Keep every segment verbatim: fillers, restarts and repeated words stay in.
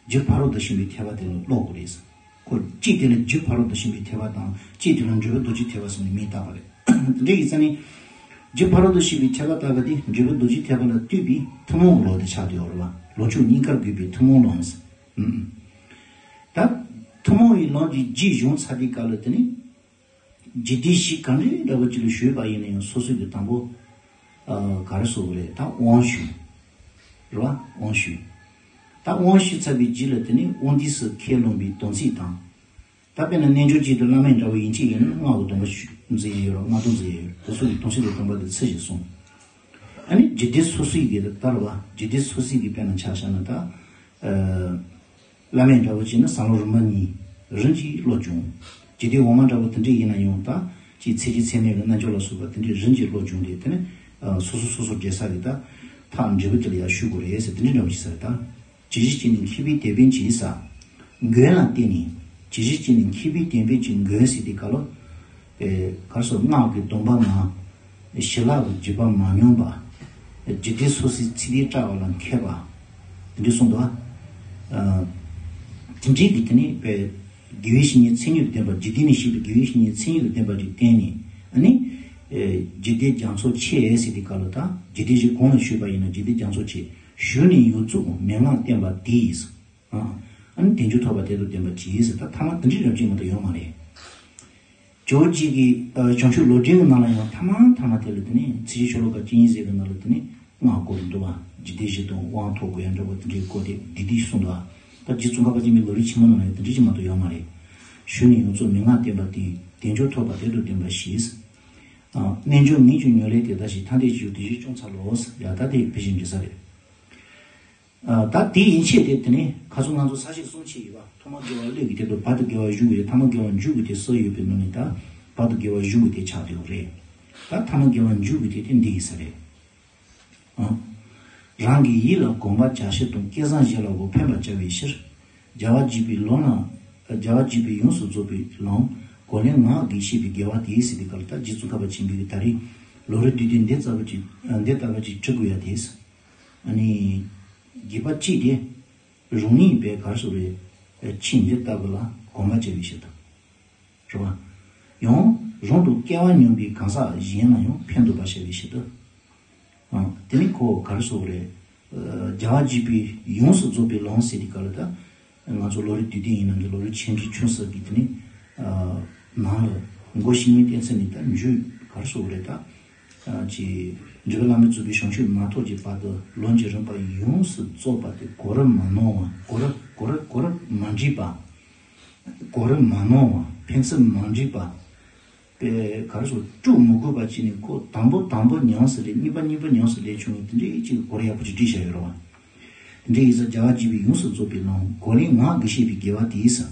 རྒྱུ་ཕ་རོལ་ཏུ་ཕྱིན་པའི་ཐེག་པ་དེ་ལ་ཀློག་དགོས་རེད། ཁོ་གཅིག་དེ་ལ་རྒྱུ་ཕ་རོལ་ཏུ་ཕྱིན་པའི་ཐེག་པ་དང་གཅིག་དེ་ལ་འབྲས་བུ་རྡོ་རྗེ་ཐེག་པ་ཟེར་ནས་མིང་བཏགས་པ་རེད། དེ་འདྲ་ཡིན་ཙང་ནི། རྒྱུ་ཕ་རོལ་ཏུ་ཕྱིན་པའི་ཐེག་པ་ལྟ་བུ་དེ་འབྲས་བུ་རྡོ་རྗེ་ཐེག་པ་ལ་ལྟོས་པའི་ཐུན་མོང་གི་ལམ་དེ་ཆགས་བསྡད་ཡོད་རེད་བ། ལོངས་སྤྱོད་གཉིས་ཀར་གུས་པའི་ཐུན་མོང་ལམ་ཟེར། ཨུམ། ད་ཐུན་མོང་བའི་ལམ་གྱི་རྒྱུ་བྱུང་ཚར་དུས་སྐབས་ལ་དེ་ནི། རྒྱུ་དེ་གཞི་གང་འདྲ་འདྲ་བོ་ཅིག་ལ་ཞུས་པ་ཡིན་ན་ཡང་སོ་སོ་གི་དང་པོ། ཨ། ག་རེ་ཟེར་དགོས་རེད། ད་དབང་ཞུས། རེད་བ། དབང་ཞུས། ད་དབང་ཞུས་ཚར་བའི་རྗེས་ལ་དེ་ནི་དབང་དུས་སུ་ཁས་བླངས་པའི་དམ་ཚིག་དང་། ད་དཔེར་ན་རྣལ་འབྱོར་གྱི་དུ་བླ་མའི་འདྲ་བོ་ཡིན་གཅིག་ཡིན་ན་སྔགས་ཀྱི་སྡོམ་པ་ཞུ་འཛིན་ཡས་ཡོད་རེད། སྔགས་སྡོམ་འཛིན་ཡས་ཡོད་རེད། དེ་ཚོ་གི་དམ་ཚིག་དང་སྡོམ་པ་དེ་ཚུལ་བཞིན་སྲུང་། ཨ་ནི་རྒྱུ་དེ་སོ་སོའི་གི་ད་རེད་བ། རྒྱུ་དེ་སོ་སོའི་གི་དཔེར་ན་ཆ་བཞག་ན་ད། ཨ། བླ་མའི་འདྲ་བོ་བྱས་ན་བསམ་བློ་རིམ་པ་གཉིས་རིམ་གྱིས་བློ་སྦྱོང་། རྒྱུ་དེ་འོག་མ་འདྲ་བོ་དེ་འདྲས་ཡིན་ན་ཡང་ད་ཅིག་ཚད་ཀྱི་ཚད་མེད་ཀྱི་རྣལ་འབྱོར་ལ་སོགས་པ་དེ་འདྲས་རིམ་གྱིས་བློ་སྦྱོང་སྟེ་དེ་ནས་སོ་སོ་སོ་སོ་འབྲེལ་ས་གི་ད་ཐག་འབྲས་བུ་དེ་ལ་ཡར་ཞུགས་དགོས་རེད་ཟེར། དེ་འདྲས་འདྲ་བོ་ཞིག་ཟེར། ད་ཇི་ཞིག་བྱས་ནས་མཁས་པའི་དེད་དཔོན་གྱིས་ཟེར། མགོན་ལ་བརྟེན་ནས་ཇི་ཞིག་བྱས་ནས་མཁས་པའི་དེད་དཔོན་གྱི་མགོན་ཟེར་དུས་སྐབས་ལ། ཨེ། ག་རེ་ཟེར། སྔགས་ཀྱི་སྡོམ་པ་མ། ཞི་ལྷག་གི་བརྒྱུད་པ་མ་མྱོང་བ། རྒྱུད་སྡེ་སོ་སོའི་ཚིག་སྡེ་བཀྲལ་བ་ལ་མཁས་པ། དེ་འདྲ་གསུངས་འདུག་བ། ཨ། དེ་འདྲའི་གི་དེ་ནི་པའི་དགེ་བའི་བཤེས་གཉེན་མཚན་ཉིད་དུ་ལྡན་པ། རྒྱུད་སྡེ་ནས་བཤད་པའི་དགེ་བའི་བཤེས་གཉེན་མཚན་ཉིད་དུ་ལྡན་པ་ཅིག་བསྟེན་ནས། ཨ་ནི། ཨེ། རྒྱུད་སྡེ་རྒྱ་མཚོ་ཆེ་ཟེར་དུས་སྐབས་ལ་ད་རྒྱུད་སྡེ་བཞི་གོང་ལ་ཞུས་པ་ཡིན་ན་རྒྱུད་སྡེ་རྒྱ་མཚོ་ཆེ། ཞུགས་ནས་ཡོངས་རྫོགས་མན་ངག་བསྟན་པ་དེས། ཨ། ཨ་ནི་དལ་འབྱོར་ཐོབ་པ་དེ་དང་ལྡན་པ་གྱིས་ཟེར། ད་ཐ་མ་དེ་འདྲའི་རབ་བྱེད་མ་གཏོགས་ཡོད་མ་རེད། ཇོ་བོ་རྗེ་གི། ཨ། བྱང་ཆུབ་ལམ་སྒྲོན་གྱི་ནང་ལ་ཡང་ཐ་མ་ཐ་མ་དེ་ལ་དེ་ནས་ཚིག་བཞི་ཤོ་ལོ་ཀ་གཅིག་གཉིས་ཟེར་གྱི་ནང་ལ་དེ་ནས་སྔགས་སྐོར་འདུག་བ། རྒྱུད་སྡེ་བཞི་དང་དབང་ཐོབ་དགོས་ཡ་འདྲ་བོ་དེ་འདྲའི་སྐོར་དེ་འདི་འདི་གསུངས་འདུག་བ། ད་རྗེ་ཙོང་ཁ་པ་ཆེན་པོའི་ལམ་རིམ་ཆེན་མོ་ནང་ལ་ཡང་དེ་འདྲ་ཅིག་མ་གཏོགས་ཡོད་མ་རེད། ཞུགས་ནས་ཡོངས་རྫོགས་མན་ངག་བསྟན་པ་དེས། དལ་འབྱོར་ཐོབ་པ་དེ་དང་ལྡན་པ་ཞིག། ཨ། རྣལ་འབྱོར་ངེས་ཀྱང་མྱུར་ལས་དེ་ལྟར་ཞིག། ཐ་དད་ཅིག་དེ་བཞིན་སྐྱོང་འཚལ་ལོ། ཡ། ད་དེ་ཕལ་ཆེར་འགྲིག་ས་རེད། ཨ། ད་དེ་ཡན་ཆད་དེ་དེ་ནས་ཁ་སང་ང་ཚོ་ས་བཅད་གསུམ་ཕྱེ་ཡོད་པ། ཐོག་མར་དགེ་བ་བློས་ཀྱི་དེ་དང་བར་དུ་དགེ་བ་གཞུང་གི་དེ། ཐ་མར་དགེ་བ་མཇུག་གི་དེ་གསུམ་ཡོད་པའི་ནང་ནས་ད་བར་དུ་དགེ་བ་གཞུང་གི་དེ་ཆགས་བསྡད་ཡོད་རེད། ད་ཐ་མར་དགེ་བ་མཇུག་གི་དེ་དེ་འདི་ཡིན་ས་རེད། ཨ། རང་གི་ཡིད་ལ་གོམས་པར་བྱ་ཕྱིར་དང་། སྐལ་བཟང་གཞན་ལ་འོ་ཕན་པར་བྱ་བའི་ཕྱིར། རྒྱལ་བ་དགྱེས་པའི་ལམ་ལ། རྒྱལ་བ་དགྱེས་པའི་ཡོངས་སུ་རྫོགས་པའི་ལམ། གོ་ལེན་ངག་གིས་བཤད་པའི་དགེ་བ་དེ་ཟེར་དུས་སྐབས་ལ། ད་རྗེ་ཙོང་ཁ་པ་ཆེན་པོས་ད་རེས་ལམ་རིམ་བསྡུས་དོན་འདི་ལྟ་བུ་ཅིག་འདི་ལྟ་བུ་ཅིག་འབྲི་དགོས་ཡ་དེ། ཨ་ནི། རྒྱས་པ་གཅིག་དེ། རང་ཉིད་པའི་ག་རེ་ཟེར་རེད། ཆོས་འདི་ལྟ་བུ་ལ་གོམས་པར་བྱ་བའི་ཕྱིར་དུ། རེད་བ། ཡང་རང་དང་སྐལ་བ་མཉམ་པའི་གང་ཟག་གཞན་ལ་ཡང་ཕན་འདོགས་པར་བྱ་བའི་ཕྱིར་དུ། ཨ། དེ་ནི་ཁོ་ག་རེ་ཟེར་རེད། ཨ། རྒྱལ་བ་དགྱེས་པའི་ཡོངས་སུ་རྫོགས་པའི་ལམ་ཟེར་དུས་སྐབས་ལ་ད། ང་ཚོ་ལམ་རིམ་བསྡུས་དོན་ཡིན་ནམ་འདི་ལམ་རིམ་ཆེན་པོའི་ཆུང་ས་གི་དེ་ནི། ཨ། ནང་ལ་མགོ་བཤེས་གཉེན་བསྟེན་ཚུལ་ནི་ད་མཇུག་ག་རེ་ཟེར་རེད་ད། ཨ། ཅིག་འབྲས་བུ་བླ་མེད་རྫོགས་པའི་བྱང་ཆུབ་མ་ཐོབ་ཀྱི་བར་དུ་ལམ་གྱི་རིམ་པ་ཡོངས་སུ་རྫོགས་པ་དེ་གོ་རིམ་མ་ནོར་བ། གོ་རིམ་གོ་རིམ་གོ་རིམ་མ་འགྲིག་པ། གོ་རིམ་མ་ནོར་བ། ཕན་ཚུན་མ་འགྲིག་པ། པའི་ག་རེ་ཟེར། དཀྲུག་མི་དགོས་པ་བྱས་ནས་ཁོ་དང་པོ་དང་པོ་ཉམས་སུ་ལེན། གཉིས་པ་གཉིས་པ་ཉམས་སུ་ལེན་བྱུང་བའི་དེ་འདྲའི་ཅིག་གོ་རིམ་ཡག་པོ་ཅིག་བསྒྲིགས་བཞག་ཡོད་རེད་བ། དེ་འདྲའི་ཡིན་ཙང་རྒྱལ་བ་དགྱེས་པའི་ཡོངས་སུ་རྫོགས་པའི་ལམ། གོ་ལེན་ངག་གིས་བཤད་པའི་དགེ་བ་དེ་ཟེར།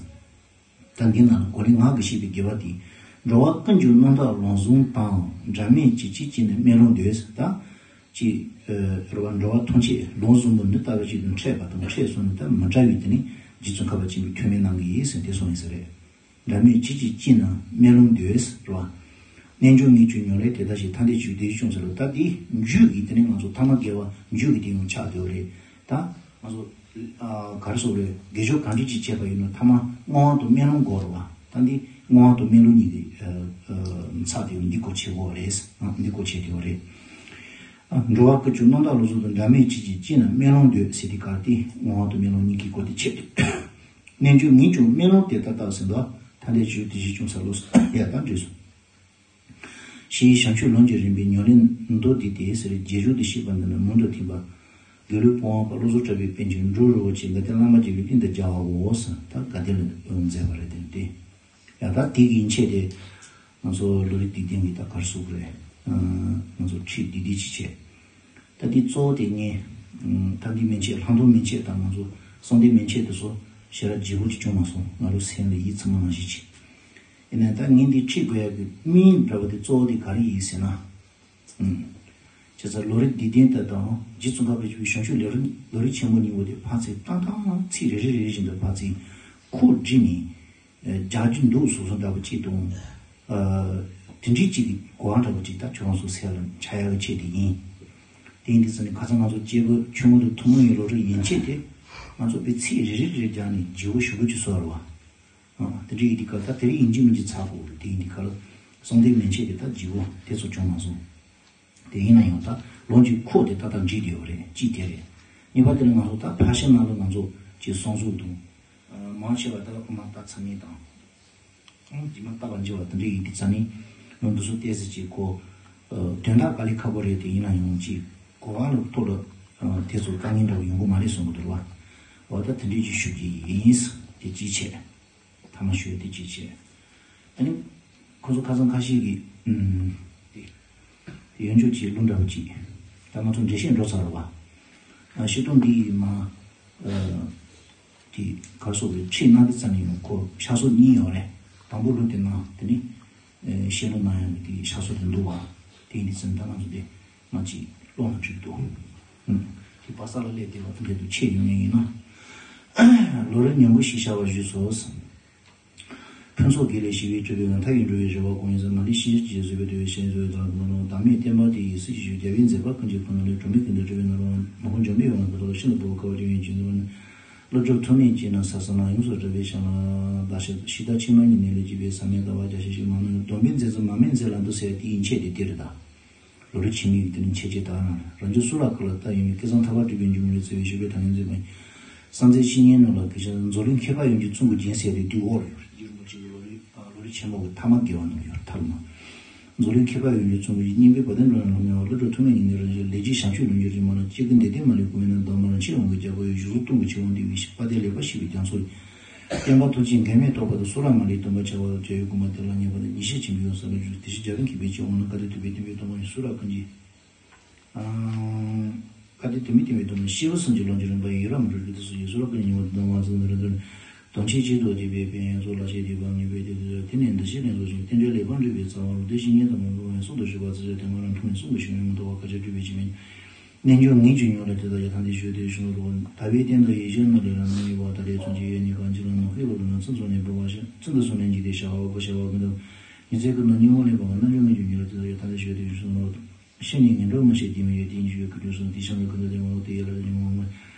ད་འདི་ནང་ལ་གོ་ལེན་ངག་གིས་བཤད་པའི་དགེ་བ་དེ། འགྲོ་བ་ཀུན་ཀྱང་རྣམ་དག་ལམ་བཟང་དང་། འབྲལ་མེད་བྱེད་ཕྱིར་སྐྱེས་ནས་དམན་ལམ་འདོད་ཟེར། ད་ཅིག་ཨ། རེད་བ། འགྲོ་བ་ཐམས་ཅད་ལམ་བཟང་པོ་འདི་ལྟ་བུ་ཅིག་ཏུ་འཕྲད་པ་དང་འཕྲད་སོང་ནས་ད་མི་བྲལ་བའི་དེ་ནི་རྗེ་ཙོང་ཁ་པ་ཆེན་པོས་ཐུགས་སྨོན་གནང་གི་ཡིན་ཟེར་དེ་གསུངས་ཡིན་ས་རེད། འབྲལ་མེད་བྱེད་ཕྱིར་སྐྱེས་ནས་དམན་ལམ་འདོད་ཟེར་བ། རྣལ་འབྱོར་ངེས་ཀྱང་མྱུར་ལས་དེ་ལྟར་ཞིག། ཐ་དད་ཅིག་དེ་བཞིན་སྐྱོང་འཚལ་ལོ། ད་འདི་མཇུག་གི་དེ་ནི་ང་ཚོ་ཐ་མ་དགེ་བ་མཇུག་གི་དེ་ཡང་ཆགས་བསྡད་ཡོད་རེད། ད་ང་ཚོ་ཨ། ག་རེ་ཟེར་རེད། དགེ་སྦྱོར་གང་འདྲ་ཅིག་བྱས་པ་ཡིན་ནའང་ཐ་མ་བསྔོ་བ་དང་སྨོན་ལམ་དགོས་རེད་བ། ད་འདི་བསྔོ་བ་དང་སྨོན་ལམ་གཉིས་ཀྱི་ཨ། ཨ། ཚབ་དེ་ཡང་འདི་སྐོར་བྱེད་དགོས་རེད། ཨ། འདི་སྐོར་བྱེད་དེ་ཡོད་རེད། ཨ། འགྲོ་བ་ཀུན་ཀྱང་རྣམ་དག་ལམ་བཟང་དང་། འབྲལ་མེད་བྱེད་ཕྱིར་སྐྱེས་ནས་དམན་ལམ་འདོད་ཟེར་དུས་སྐབས་དེ་བསྔོ་བ་དང་སྨོན་ལམ་གཉིས་ཀྱི་སྐོར་དེ་ཆེད་དུ། རྣལ་འབྱོར་ངེས་ཀྱང་དམན་ལམ་དེ་ལྟར་བརྟགས་ཟིན་ཏོ། ཐ་དད་ཅིག་དེ་བཞིན་སྐྱོང་འཚལ་ལོ། ཡ། ད་འགྲིག་སོང་། ཞེས་བྱང་ཆུབ་ལམ་གྱི་རིམ་པའི་ཉམས་ལེན་མདོ་འདི་སྟེ་ཟེར། རྗེས་འཇུག་ཏུ་གཤེགས་པ་འདི་ནི་མང་དུ་ཐོས་པ། དགེ་ལུགས་པ་དབང་པ་བློ་བཟང་གྲགས་པའི་པཎ་ཆེན་འབྲུག་རིན་པོ་ཆེ་དགའ་ལྡན་བླ་མ་རྒྱལ་བའི་གླིང་དུ་མཇལ་བའོ་ཟེར། ད་དགའ་ལྡན་ལ་མཛད་པ་རེད། དེ་དེ་ཡང་ད་དེ་གི་ཡན་ཆད་དེ་ང་ཚོ་ལམ་རིམ་བསྡུས་དོན་གྱི་ད་ག་རེ་ཟེར་དགོས་རེད། ང་ཚོ་ཁྲིད་བསྡུས་བསྡུས་ཅིག་བྱས། ད་འདི་གཙོ་བོ་དེ་ངས་ད་འདི་མན་ཆད་ལྷག་མཐོང་མན་ཆད་དང་ང་ཚོ་གསང་བདེ་མན་ཆད་དེ་ཚོ་ཞེ་དྲག་བརྗེ་པོ་ཅིག་བྱུང་མ་སོང་། ང་རང་སེམས་ལ་ཡིད་ཚིམ་པོ་ནང་བཞིན་ཅིག། ཡིན་ནའང་ད་ངས་འདི་ཁྲིད་དགོས་ཡག་གི་དམིགས་ཡུལ་འདྲ་བོ་དེ་གཙོ་བོ་དེ་ག་རེ་ཡིན་ཟེར་ན། ཨུམ། བྱས་ཙང་ལམ་རིམ་བསྡུས་དོན་དེ་དང་རྗེ་ཙོང་ཁ་པའི་ཆོས་བྱང་ཆུབ་ལམ་རིམ་ལམ་རིམ་ཆེན་མོ་གཉིས་པོ་དེ་ཕར་ཚུར་བཏང་བཏང་ཚིག་རེ་རེ་རེ་རེ་བཞིན་དུ་ཕར་ཚུར་ཁོག་བསྒྲིལ་ནས། ཨ། རྒྱག་རྒྱུ་འདུག་བཟོ་བཟོ་འདྲ་བོ་ཅིག་དང་། ཨ། དེ་འདྲའི་ཅིག་གི་གོ་བ་འདྲ་བོ་ཅིག་ད་ཁྱོད་རང་ཚོ་སེམས་ལ་འཆར་ཡག་གི་ཆེད་དུ་ཡིན། དེ་ཡིན་དུས་ཙང་ནས་ཁ་སང་ང་ཚོ་སྐྱེས་བུ་ཆུང་ངུ་དང་ཐུན་མོང་གི་ལམ་རིམ་ཡན་ཆད་དེ། ང་ཚོ་དཔེ་ཚིག་རེ་རེ་རེ་རྒྱག་ནས་བརྗེ་བོ་ཞུ་དགོས་ཀྱི་བཟོ་རེད་བ། ཨ། དེ་འདྲ་ཡིན་དུས་སྐབས་ད་དེ་རིང་ཡིན་གཅིག་མིན་གཅིག་ཚར་དགོས་རེད། དེ་ཡིན་དུས་སྐབས་ལ་གསང་བདེ་མན་ཆད་དེ་ད་བརྗེ་བོ་དེ་ཚོ་བྱུང་མ་སོང་། དེ་ཡིན་ན་ཡང་ད་ལོ་གཅིག་ཁོག་དེ་ཏག་ཏག་འགྲིག་བསྡད་ཡོད་རེད། གཅིག་དེ་རེད། གཉིས་པ་དེ་ནི་ང་ཚོ་ད་ཕར་ཕྱིན་ནང་ལ་ང་ཚོ་ཅིག་གསང་གསུམ་དང་། ཨ། མང་ཆེ་བ་ད་མ་ད་ཚ་ནི་དང་། ཨང་། རྗེས་མ་ལྟ་བ་འཇལ་བ་དེ་འདྲ་ཡིན་དུས་ཙ་ནི། ལོ་འདི་ཚོ་ཏོག་ཙམ་ཅིག་གོ། ཨ། དོན་དག་དཀའ་ལས་ཁག་པོ་རེད། དེ་ཡིན་ན་ཡང་ཅིག་གོ་བ་ལ་ཐོག་ལ། ཨ། དེ་ཚོ་དཀའ་ངལ་འདྲ་བོ་ཡོང་གི་མ་རེད་བསམ་གི་འདུག་བ། འོ་ད་དེ་འདྲས་ཅིག་ཞུ་གི་ཡིན། དེ་གཅིག་བྱས། ཐ་མ་ཞུ་ཡ་དེ་གཅིག་བྱས། ཨ་ནི། ཁོ་ཚོ་ཁ་སང་ཁ་ཤས་ཀྱིས། ཨུམ། དེ། ཡོན་ཆོད་ཀྱི་གླུ་འདྲ་བོ་ཅིག་ད་ང་ཚོ་འགྲེལ་བཤད་འགྲོ་ཚར་བ། ཨ། བཤད་སྟངས་འདི་ཡིས་མ། ཨ། དེ་གར་སོགས་ཀྱི་ཁྲིད་གནང་དུས་ཙམ་ནས་ཡང་ཁོ་ཕྱག་སོར་གཉིས་ཡོད་རེད། དང་པོ་གླུ་དེ་གནང་། དེ་ནི། ཨ། གཞས་གླུ་གནང་ཡག་གི་དེ་ཕྱག་སོར་དེ་འདུག་བ། དེ་ཡིན་དུས་ཙམ་ད་ང་ཚོ་དེ་མ་ཅིག་ཀློག་ན་འགྲིག་འདུག་ཨུ། དེ་པ་ས་ལ་སླེབས་བསྡད་པ་དེ་འདྲ་འདུག་ཆད་ཡོང་ངེས་ཡིན་ན། ལོ་རེར་ཉིན་གུང་ཞིག་ཤར་བ་ཞུས་སོ། ཕུན་ཚོགས་དགེ་ལེགས་ཞི་བའི་སྤྲུལ་པའི་ངང་། མཐའ་ཡས་འགྲོ་བའི་རེ་བ་སྐོང་བའི་ཟེར། མ་ལུས་ཤེས་བྱའི་རྗེས་བཟོད་པའི་དེ་བས་གཞན་བཟོད་པའི་དང་ལ་མོ་ལོ། བདག་མེད་བརྟན་པ་དེ་ཡི། སྲིད་ཞིའི་རྒྱལ་བའི་མཛད་པ་ཀུན་གྱི་ཁོངས་ལས། གྲོགས་མེད་ཀུན་ཏུ་སྤྲུལ་པའི་ནོར་བུ། ནོར་བུ་འཇོམས་པའི་དབང་ལ་བཀོད་དོ། ཤིན་ཏུ་འཕོ་བ་དཀའ་བ་སྤྱད་པའི་འཇིགས་མཛད་པ་ནི། ཀླུ་སྒྲུབ་ཐོགས་མེད་ཀྱིས་ན་ས་ས་ན། ཡོངས་སུ་གྲགས་པའི་ཞལ་ལ་བཟླ་ཞིང་། གཞི་བདག་ཕྱི་མ་གཉིས་ནས་ལས་བྱེད་པའི། ཟབ་མོའི་ལྟ་བ་རྒྱ་ཆེ་ཞིང་མང་ནོ། སྡོམ་པའི་མཛད་རྩལ་མར་མེ་མཛད་ལ་འདུད་ཟེར་དེ་ཡི་མཆེད་དེ་དེ་རེད་ད། ལོ་རེ་ཕྱི་མའི་ཡིག་དེ་ནི་འཆད་རྩོད་དག་ན། རང་རྒྱུད་སུ་ལ་ག་ལ་ལྟ་ཡིན་མིན། སྐལ་བཟང་ཐར་པ་སྤྲུལ་པའི་འབྱུང་གནས། བརྩེ་བའི་ཞབས་པད་ད་ནི་མཛེས་པ་ཡིན། གསང་མཛད་བཤེས་གཉེན་རྣམས་ལ་གུས་ཕྱག་འཚལ། མཛོད་ལུས་མཁས་པ་ཡོངས་ཀྱི་ཚོགས་ཀྱིས་བརྒྱན་ཟེར་དེ་དུས་འོག་ལ་ཡོད་རེད། རྒྱུད་རིན་པོ་ཆེ་གི་ལོ་རེ། ཨ། ལོ་རེ་ཆེན་མོ་གི་ཐ་མ་དགེ་བ་རྣམས་ཡོད་རེད། ཐར་མ། མཛོད་ལུས་མཁས་པ་ཡོངས་ཀྱི་ཚོགས་ཀྱིས། སྙན་པའི་བ་དན་འགྲོ་ན་ལོ་མེ་བ། ཀླུ་སྒྲུབ་ཐོགས་མེད་ཉིད་ནི་རང་བཞིན། ལས་ཀྱི་བྱང་ཆུབ་ལམ་གྱི་རིམ་མ་ལ། སྐྱེ་དགུའི་འདོད་དོན་མ་ལུས་གོ་བས་ན། བདག་མ་རང་ཕྱིར་འོང་གི་རྒྱལ་པོ་ཡི། བཞུགས་སུ་སྟོང་གི་ཆོས་དབང་འདུས་པའི་ཕྱིར། དཔལ་ལྡན་ལེགས་པར་བཤད་པའི་རྒྱ་མཚོ་ཡི། བསྟན་པ་ཐུགས་རྗེའི་འགལ་མེད་རྟོགས་པ་དང་། གསུང་རབ་མ་ལུས་སྟོན་པར་བྱ་བ་དང་། བྱ་བའི་དབུ་མ་དེ་ལ་ངེས་པ་དང་། ཉེར་ཞི་ཆེན་པོའི་ཡང་ས་ལ་བཞུགས། དེ་བཞིན་རྒྱལ་བའི་མཁས་པའི་སྤྱི་དབང་ལ། བཀའ་དྲིན་ལྡན་པའི་བསྟན་པའི་སྟོབས་མ་ཡིན། གསུང་རབ་ཀུན་གྱི། ཨང་། བཀའ་དྲིན་ལྡན་པའི་བསྟན་པའི་སྟོབས་མ་ཡིན། སྐྱེས་བུ་སེམས་ཀྱི་ལོངས་སྤྱོད་རིམ་པ་ཡི། ཡི་རང་མི་རུ་རྒྱུ་དེ་སུ་ཡི། གསུང་རབ་ཀུན་གྱི་ཉི་མ་དང་། མ་ཚང་དུ་རེ་དོན་དོན་ཆེན་གཅིག་ཏུ་བསྡུས་པའི་ཕན་ཡོན་ཚོགས་ལ་བཤད་དེ་བ། ངེས་པའི་དེ་དེ་དེ་ནས་འདི་ཞེས་ལན་གསུམ་ཞིག་རྟེན་འབྲེལ་ལེགས་པར་འགྲིག་པའི་རྩ་བ་རུ། དེ་བཞིན་ཉིད་དང་མ་འགྲོ་བའི་གསུང་དུ་ཞུགས་པ། ཚིག་བཅད་དེ་མ་རང་ཐུགས་ནས་གསུང་དུ་ཞུགས་ཡོད་མི་འདུག་པ། བཀའ་ཁྱབ་སྤྲུལ་པའི་སྤྱི་མིང་། རྣལ་འབྱོར་ངེས་འབྱུང་མྱུར་ལ་དེ་དག་ཀྱང་། ཐར་པའི་རྟེན་དུ་ཡིད་བཞིན་ནོར་ལས་རང་སྣང་ཡོད་པ། ད་ལྟའི་མཚོན་བྱེད་ཡོད་ཉིད་གང་ཅི་ལ་མ་ཤེས་ལོ་ལོ་ན། ཚིག་མཚུངས་ནས་འབུལ་བ་ཞིག་ཚིག་འདི་གསུངས་ནས་འཇིག་རྟེན་ཤར་བ་པོ་ཤར་བ་ཀུན་ཏུ། ཉི་ཚེ་ཀུན་ཏུ་སྙིང་པོ་ལེན་པ་ལ། རྣལ་འབྱོར་ངེས་འབྱུང་མྱུར་ལ་དེ་དག་ཀྱང་། ཐར་པའི་ཆོས་དེ་ཡིན་གསུངས་ལོ། ཤེས་ནས་ངན་འགྲོར་མ་ཤེས་དེ་མི་ཡོད། དེ་ཡིན་ཞུ་ཡོད་ཀུན་ཏུ་དེ་མ་ལོ། དེ་ཡ་ལ་ཉོན་མོངས་མ།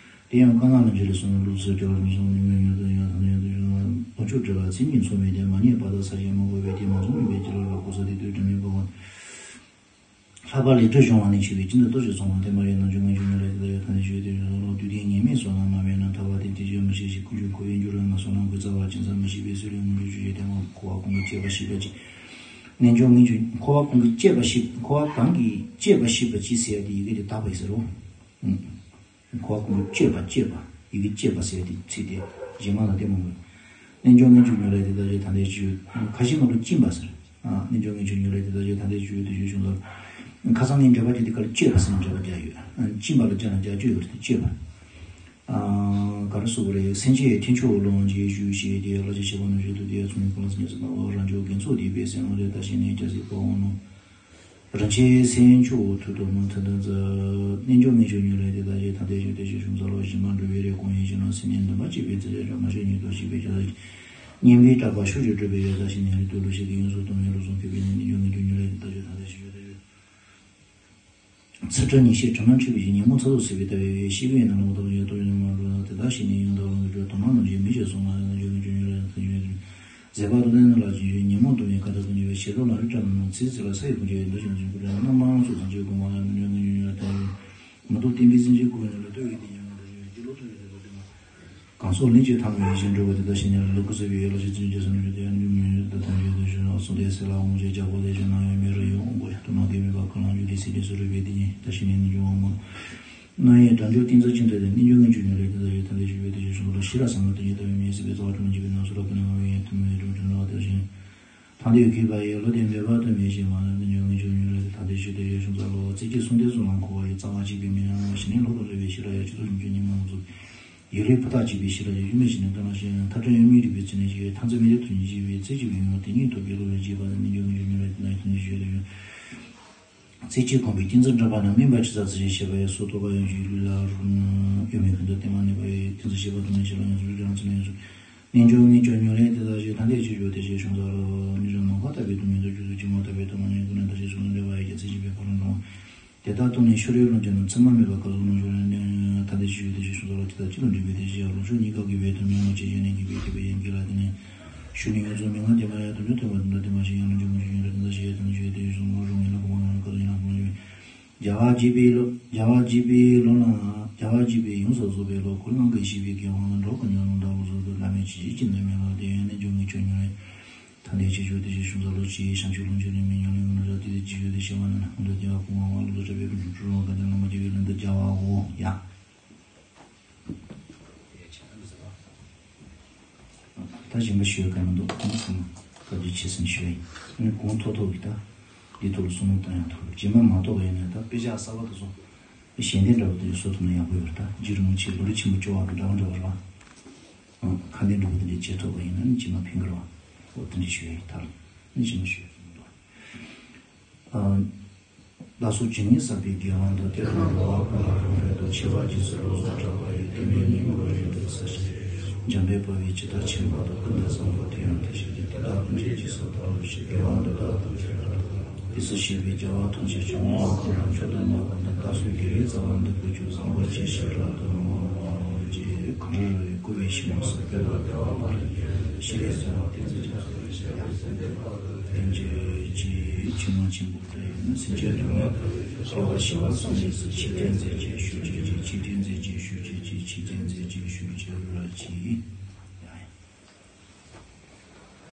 དེ་ཡང་དཀའ་ངལ་ལ་འཇུ་ལས་གསུངས་ནས། ལུགས་སུ་བྱ་བར་མི་གསུང་ནས། མི་ཉོན་དུ་ཡང་ཐ་ན་ཡང་དུ་ཞུ་ན། ལོངས་སྤྱོད་བྲལ་བ་མཚན་ཉིད་མཚུངས་མེད་དེ། མ་རྙེད་བར་དོ་ས་ཞིང་མ་གོས་པའི་དེ་མ་བཟུང་མིན་པའི་ཅི་ལ་ལ་གོ་ས་དེ་དུས་དྲན་མེད་པ་བ། ལྷག་པར་ལས་སྒྲོན་གཞུང་ལ་ནི་ཆེ་བའི་ཅི་འདི་ལྟོ་ཞིག་ཚོགས་ལ་བརྟེན་པ་ཡིན་ན། རྣལ་འབྱོར་ངེས་འབྱུང་མྱུར་ལ་དེ་ལྟར་ཡང་ཐ་སྙད་ཞུ་སྟེ་ཡོད་ལོ། དུས་མཐའི་ཉེས་དམིགས་སོགས་ལ་མ་དམིགས་ན། ཐར་པ་དེ་དེ་ཅིར་མི་ཤེས་ཤིང་། ཀུན་འབྱུང་འཁོར་བའི་འགྱུར་བ་མ་སོང་ན། གོས་རྩ་བ་ཅན་ཙམ་མི་ཤེས་པས། སུས་ལས་རྣལ་འབྱོར་ཆོས་ཀྱི་ལྟད་མོ་འཁོར་བ་ཀུན་གྱི་སྤྱད་པ་ཤེས་པ་ཅི། རྣལ་འབྱོར་ངེས་འབྱུང་འཁོར་བ་ཀུན་གྱི་སྤྱད་པ་ཤེས། འཁོར་བ་གང་གི་སྤྱད་པ་ཤེས་པ་ཅི་ཟེར་ཡ་དེ་ཡི་གེ་དེ་དག་པ་ཡི་ཟེར་རོ། འཁོར་བ་ཀུན་གྱི་སྤྱད་པ་སྤྱད་པ། ཡི་གེ་སྤྱད་པ་ཟེར་ཏེ་ཚིག་དེ་རྗེས་མ་ལ་ལྟད་མོ་མོད། རྣལ་འབྱོར་ངེས་འབྱུང་མྱུར་ལ་དེ་ལྟར་བྱས། ཐ་དད་ཅི་ཡོད། ཁ་ཞེ་མ་ལུས་སྦྱིན་པ་ཟེར། ཨ། རྣལ་འབྱོར་ངེས་འབྱུང་མྱུར་ལ་དེ་ལྟར་བྱས། ཐ་དད་ཅི་ཡོད་དེ་ཞེས་གསུངས་ལ། ཁ་སང་ངས་འགྲེལ་པ་བྱས་དེ་ག་ལ་སྤྱད་པ་ཟེར་ནས་འགྲེལ་པ་རྒྱག་ཡོད། ཨ། སྦྱིན་པ་ལ་སྦྱར་ན་རྒྱག་རྒྱུ་ཡོད་རེད་དེ་སྤྱད་པ། ཨ། ག་རེ་ཟེར་དགོས་རེད། སེམས་ཅན་ཐེག་མཆོག་ལོངས་སྤྱོད་ཞུ་ཞེས་ཏེ། བླ་ཆེན་ཞི་བ་ནུ་ཞོ་དུ་དེ་ཚོ་ནི་ཁོ་ལ་སེམས་ཅན་ཟེར་ན་རང་ཕྱོགས་དགེ་ཚོགས་དེ་པའི་སེམས་ལ་རེ་ལྟ་ཞིག་ནས་སྐྱ་སེར་ཕོ་བོ་ནོ། རིན་ཆེན་སེམས་མཆོག་ཐུགས་དམ་མ་མཐུན་དུ་མཛད། རྣལ་འབྱོར་ངེས་འབྱུང་མྱུར་ལས་དེ་ལྟར་བྱས། ཐ་དད་ཅི་ཡོད་དེ་ཞེས་གསུངས་ས་ལོ། ཞི་མ་འགྲོ་བའི་རེ་སྐོང་ཡིན་ཞེ་ན། སེམས་ཉིད་འདུན་པ་བསྐྱེད་པའི་ཚེ་ལས་རང་མ་ཤེས་ཉིད་དུ་ཤེས་པའི་ཆ་ལ། སྙན་པའི་གྲགས་པ་ཕྱོགས་བཅུར་འགྲོ་བའི་ཡོད་ལྟ་ཞིག་ནས་རིག་ཏུ་ལུས་ཤེས་ཀྱི་ཡོངས་སུ་གཏོང་བའི་ལུགས་སུ་མཁས་པའི་ནི། རྣལ་འབྱོར་ངེས་འབྱུང་མྱུར་ལས་དེ་ལྟར་བྱས། ཐ་དད་ཅི་ཡོད་དེ་ཡོད། ཚུལ་ཁྲིམས་ཉེས་ཤེས་དྲི་མ་མཁྲིས་པའི་ཉོན་མོངས་ཚ་ཚུགས་སེལ་བའི་ལྟ་བའི་ཤེས་པའི་ཡན་ལག་ལ་མ་ཐོགས་པའི་ཡོད་དོ་ཡོད་མ་འགྲོ་ལ། དེ་དག་ཤེས་ནས་ཡང་དག་ལོངས་སུ་སྤྱོད་དོ་མ་རྣམས་ཀྱིས་མི་བྱེད་གསུངས་ལ། རྣལ་འབྱོར་ངེས་འབྱུང་མྱུར་ལས་དེ་ལྟར་བྱས། མཛད་པ་ཐུབ་བསྟན་ནི་ལ་ཅི་ཡོད། ཉོན་མོངས་སྡུག་བསྔལ་གང་དག་ཀུན་ཉེ་བའི། ཞེ་སྡང་ལ་རེ་སྐྲག་ན་ནོ། ཚེའི་ཚིག་ལ་ས་ཡི་ཁོངས་ཀྱི་འདུ་ཞིང་འཛིན་ཀུན་བྲལ་རྣམ་སྣང་སོགས་བཟང་སྤྱོད་གོང་མ་ལ། རྣལ་འབྱོར་ངེས་འབྱུང་མྱུར་ལས་དེ་ལྟར་བྱས། མ་ཐུབ་བསྟན་པའི་སེམས་ཅན་ཀུན་ནས་ལ་ལྟོས་པའི་དེ་ཉིད་ལ་རེ་ཞིག་ཡོད་ཀྱི་ལོ་ཐུབ་པའི་དེ་ལྟར་བསྟན་ན། གང་སོགས་ལན་གཅིག་ཐ་མ་ཡིད་བཞིན་འགྲོ་བ་དེ་དག་ཤེས་ནས་ལ་ལུ་གུ་ཟེར་བའི་ཡོད་ལ་ཞེས་བརྩོན་བྱེད་ས་ནི་རེ་དེ་ཡང་འབྱུང་མི་ཡོད་དེ་ཐམས་ཅད་དུ་ཞུ་ན། གསུང་དེ་སེ་ལ་འོང་ཞེས་བྱ་བ་ལས་ཞེ་ན་ཡང་མེ་རུ་ཡི་དབང་པོ་ཡང་དུ་ན་དགེ་མེད་པ་ཁ་ལང་རྒྱུ་དེ་སྲིད་དེ་སུ་རུ་བའི་དེ་ཉིད་ད་ཤེས་ནས་ནི་འབྱུང་བ་མ། རྣམ་དབྱེ་དགྲ་འཇུག་གཏིང་མཛོད་ཅན་དེ་ལས། རྣལ་འབྱོར་ངེས་འབྱུང་མྱུར་ལས་དེ་ལྟར་བྱས། ཐ་དད་ཅི་ཡོད་དེ་ཞེས་གསུངས་ལ། ཤེས་རབ་ཟབ་མོ་དོན་གྱི་ལྟ་བའི་མིང་ཡིན་སྲིད་པའི་རྩ་བ་དྲི་མ་མཁྲིས་པའི་ནང་གསུང་རབ་ཀུན་ནས་མང་བའི་ཡང་དུ་མེད་འགྲོ་འགྲོ་ན་བ་དེ་བཞིན། ཐང་དུ་གུས་པ་ཡིས་བློ་དེ་འབད་པ་དུ་མེད་ཞེས་མ་ལ། རྣལ་འབྱོར་ངེས་འབྱུང་མྱུར་ལས་ཐ་དད་ཅི་ཡོད་དེ་ཞེས་གསུངས་ས་ལོ། ཚིག་གཅིག་གསུང་དེ་གསུང་ལ་འཁོར་བ་ཡི། རྩ་བ་གཅིག་པའི་མི་ཡང་ཞི་གནས་ལྷོད་དུ་རེ་བའི་ཤེས་རབ་ཡ། སྤྱི་ཚོགས་སུ་འགྱུར་ཉིན་མོ་ཚོ་ཡུལ་ལས་ཕུ་ཐག་གཅིག་པའི་ཤེས་རབ་ཡ། ཡུལ་མེད་ཞི་གནས་སྟོན་ལ་ཞེན་ཡང་ཐ་དད་ཡང་མིའི་རིག་པའི་ཚིག་ནས་ཞེས་ཐ་ཚིག་མི་རིག་ཐུན་གཅིག་པའི་ཚིག་གཅིག་པའི་ཡོང་བ་དེ་ཉིད་རྟོགས་པའི་བློ་ལས་བརྗེད་པ་རྣལ་འབྱོར་ངེས་འབྱུང་མྱུར་ལས་དེ་ལྟར་ཐ་དད་ཅི་ཡོད་དེ་ཡོད། ཚིག་གཅིག་དགོངས་པའི་ཏིང་འཛིན་འདྲེན་པ་ན། སྨིན་པ་ཇི་ཙམ་ཚིག་ཅེས་བཤད་པ་ཡི། སོ་ཐོག་པ་ཡང་ཞུས་ལུས་ལ་རུང་། གཡོ་མེད་ཀུན་ཏུ་བརྟན་མ་ནུས་པ་ཡི། ཏིང་འཛིན་བཤད་པ་དུ་མེད་ཞི་ལ་ཡང་ཚུལ་རང་ཚིག་ནས་ཚུལ། རྣལ་འབྱོར་ངེས་འབྱུང་མྱུར་ལས་དེ་ལྟར་བྱས། ཐ་དད་ཅི་ཡོད་དེ་ཞེས་གསུངས་ས་ལ། རྣལ་འབྱོར་མ་འགགས་ལྟ་བའི་སྡུག་བསྔལ་དུ་འཇུག་ཚུལ་གྱི་མ་ཐོབ་པའི་དུ་མ་ཉིད་ཀུན་ནས་ཐ་ཆད་ཚུལ་ལ་འགྲེལ་བ་ཡི། རྒྱ་ཚིག་བཞི་པའི་ཁ་ལོ་འདྲ་བ། དེ་དག་བཏོན་ནས་ཤོ་རེའི་ལོངས་སྤྱོད་རྣམས་མཚན་མ་མེད་པར་ག་ཟུག་ལོངས་སྤྱོད་རེ་ནས་ཐ་དད་ཅི་ཡོད་དེ་ཞེས་གསུངས་སོ། ལ་ཇི་ལྟར་ཅི་ལོངས་སྤྱོད་པའི་དེ་བཞིན་ཡང་ལོངས་སྤྱོད་གཉིས་སྐབས་ཀྱི་བའི་དོན་མིང་མ་བྱས་ཡོད་ནས་ཀྱི་བའི་དེ་བས་ཡན་གྱི་ལ་དེ་ནས་ཞུ་ནི་ཡོངས་རྫོགས་མི་ང་དེ་མ་ཡང་དོན་སྤྱོད་སྟོན་པ་དོན་དག་དེ་མ་བྱས་ཡང་ལོངས་སྤྱོད་མ་བྱས་ཡོད་དེ་ནས་ཞུ་ཡོད་དེ་ཞེས་གསུངས་སོ། ལོངས་སྤྱོད་ཡིན་ལ་གོ་བ་ལ་ག་ཟུག་ཡིན་ལ་གོ་བ་ལ་ཇི་བ་ཇི་བའི་ལོ། ཇི་བ་ཇི་བའི་ལོ་ན། ཇི་བ་ཇི་བའི་ཡོངས་སུ་རྫོགས་པའི་ལོ། ཁོ་རང་གི་ཤེས་པའི་དགེ་བ་ལ་འགྲོ་ཀུན་ཀྱང་ལོ་འདབ་བོ་ཟུར་དུ་བླ་མེད་ཅི་ཞིག་ཅི་འདི་མེད་ལ་དེ་ཡོད་ནས་འཇུག་ངེས་ཆོས་ཉིད་ལས། ཐ་དད་ཅི་ཞུ་དེ་ཞེས་གསུངས་སོ། ལོ་ཅི་བྱང་ཆུབ་ལོངས་སྤྱོད་ནི་མི་ཉམས་ལེན་ངོ་ན་ར་དེ་དེ་ཅི་ཞུ་དེ་ཞེས་པ་ན་ན་ཧོན་དུ་དེ་བ་ཀུན་དབང་བ་ལོ་ཟུར་དྲ་བའི་ཀུན་འཁྲུལ་རུང་ག་དེ་ལ་མ་སྐྱེ་བའི་ལན་དུ་བྱ་བའོ་ཡ། ད་གཞན་པ་ཞུ་ཡ་ག་མི་འདུག་ཁོང་ཚང་མ་བཀའ་བརྒྱུད་ཆེ་སེམས་ཞུ་ཡིན། ཨ་ནི་གོང་མཐོ་ཐོག་གི་ད་འདི་ཐོག་ལ་བསམ་བློ་བཏང་ཡང་ཐུབ། རྗེས་མ་མ་གཏོགས་པ་ཡིན་ན་ད་དཔེ་ཆ་གསར་པ་དེ་ཚོ་ཞལ་འདེབས་འདྲ་བོ་དེ་བཟོ་ཐུབ་ན་ཡག་པོ་ཡོད་རེད། ད་རྗེ་རིན་པོ་ཆེ་ལོ་རྒྱུས་ཆེན་པོ་བཅོ་བ་གི་འདྲ་བོ་འདྲ་བོ་རེད་བ། ཁ་འདོན་འདྲ་བོ་དེ་འདྲ་བྱེད་ཐུབ་པ་ཡིན་ན་ནི་རྗེས་མ་ཕན་གི་རེད་བ། འོ་དེ་འདྲ་ཞུ་ཡ་ཡིན། ད་ལ་ནི་རྗེས་མ་ཞུ་ཡ་ཡིན་འདུག་ཨ། བདག་སོགས་ཇི་སྙེད་བསགས་པའི་དགེ་བ་འདི། དེ་རྣམས་འགྲོ་བ་ཀུན་ལ་ཕན་པའི་དོན། ཆེ་བ་རྗེས་སུ་བསླབ་པར་གྲགས་པ་ཡི། དེ་ནས་ཉོན་མོངས་པ་ཡོངས་གྲོལ་ས་ཞིང་། འཇམ་དཔལ་དཔའ་བོས་ཇི་ལྟར་མཁྱེན་པ་དང་། ཀུན་ཏུ་བཟང་པོ་དེ་ཡང་དེ་བཞིན་ཏེ། དེ་དག་ཀུན་གྱི་རྗེས་སུ་བདག་སློབ་ཅིང་། དགེ་བ་འདི་དག་ཏུ་ཐོས་པ་དང་། དེ་ཚུལ་ཤེས་པས་རྒྱལ་བ་ཐམས་ཅད་ཀྱང་། མི་མ་གང་རུང་མཆོག་ཏུ་བསྔགས་པ་ནི། བདག་སོགས་དགེ་བའི་རྩ་བ་འདི་ཀུན་ཀྱང་། བཟང་པོ་ཅི་ཞིག་རབ་ཏུ་བསྔགས་པ་ཅེས། གངས་རི་ར་བས་བསྐོར་བའི་ཞིང་ཁམས་སུ། དཔལ་ལ་དཔལ་བ་མ་ལུས་པའི། ཞི་བའི་རྩེ་མོ་བསྟན་འཛིན་རྒྱ་མཚོ་ལ་གཤེགས་པ་ཡང་། བསྟན་འཛིན་དཔལ་ལྡན་ཆོས་དབྱིངས་ཆེན་པོ་འདི་ཡིས་ནི། སེམས་ཅན་སྡུག་བསྔལ་སེལ་བར་ཤེས་པ་སངས་རྒྱས་སུ། ཆོས་སྟོན་མཛད་ཅིང་བཞུགས་གྱུར་ཅིག་ཆོས་སྟོན་མཛད་ཅིང་བཞུགས་གྱུར་ཅིག་ཆོས་སྟོན་མཛད་ཅིང་བཞུགས་གྱུར་ཅིག